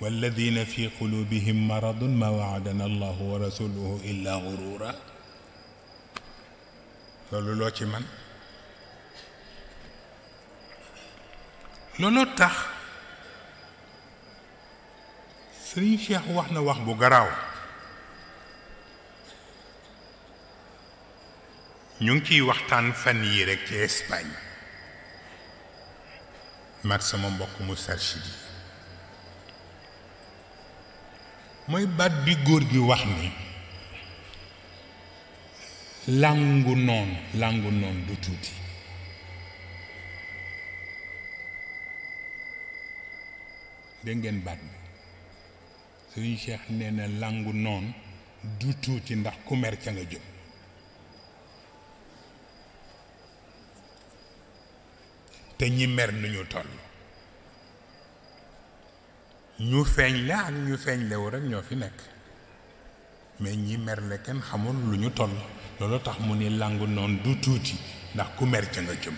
والذين في قلوبهم مرض ما وعدنا الله ورسوله إلا غرورا لولو ci man loolu tax Serigne Cheikh wax na wax bu garaaw ñu ngi ciy waxtaan fan yi rek ci Espagne mag sama mbokk mu Sarchidi mooy baat bi góor gi wax ni langu noon du tuuti dégg ngeen baat bi Serigne Cheikh nee na langu noon du tuuti ndax ku mer ca nga jëm te ñi mer nu ñu toll ñu feeñ la ak ñu feeñ lewu rek ñoo fi nekk mais ñi mer la kenn xamul lu ñu toll loolu tax mu ni langu noon du tuuti ndax ku mer ca nga jëm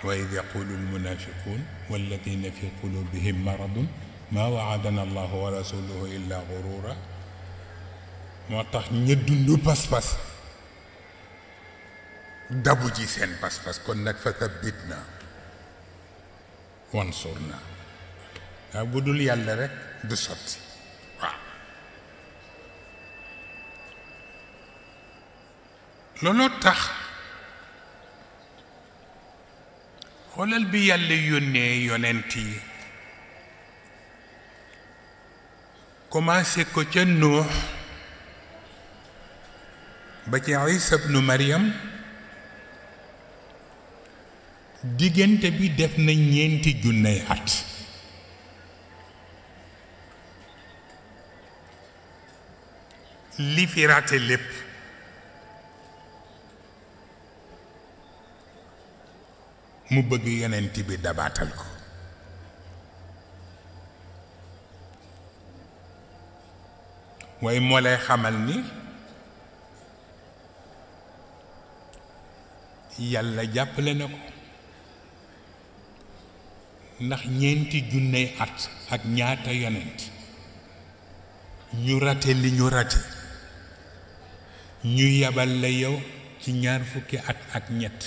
wa id yaqulu almunafiqun walladina fi qulubihim maradun ma waadana allahu wa rasuluhu illa gurura moo tax ña dund pas-pas dabu ji seen pas-pas kon nag fa thabbitna wansurna waaw bu dul yàlla rek du sotti waaw looloo tax xoolal bi yàlla yónnee yonent yi commencé ko ca Nuux ba ci Isa ibnu Maryam diggante bi def na 4 junney at li fi raate lépp mu bëgg yonent bi dabaatal ko waaye moo lay xamal ni yàlla jàppale na ko ndax 4 junney at ak ñaata yonent ñu rate li ñu rate ñu yabal la yow ci 20 at ak ñett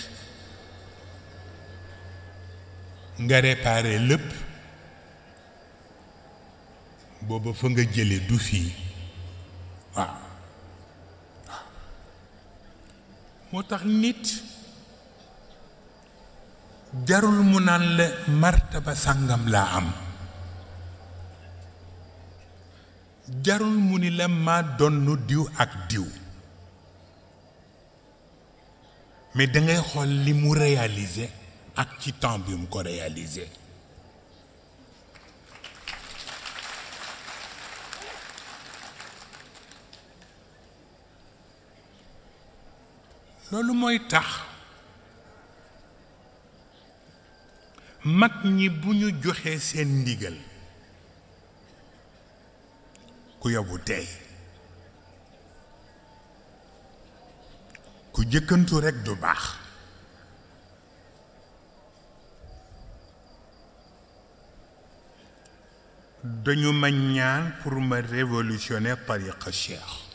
nga réparé lépp booba fa nga jële du fii waaw moo tax nit jarul mu naan la martaba sàngam laa am jarul mu ni la ma donnu diw ak diw mais dangay xool li mu réaliser ak ci temps bi mu ko réaliser loolu mooy tax mag ñi bu ñu joxee seen ndigal ku yóbbu tey ku jëkkantu rekk du baax dañu ma ñaan pour ma révolutionner tariqa cheikh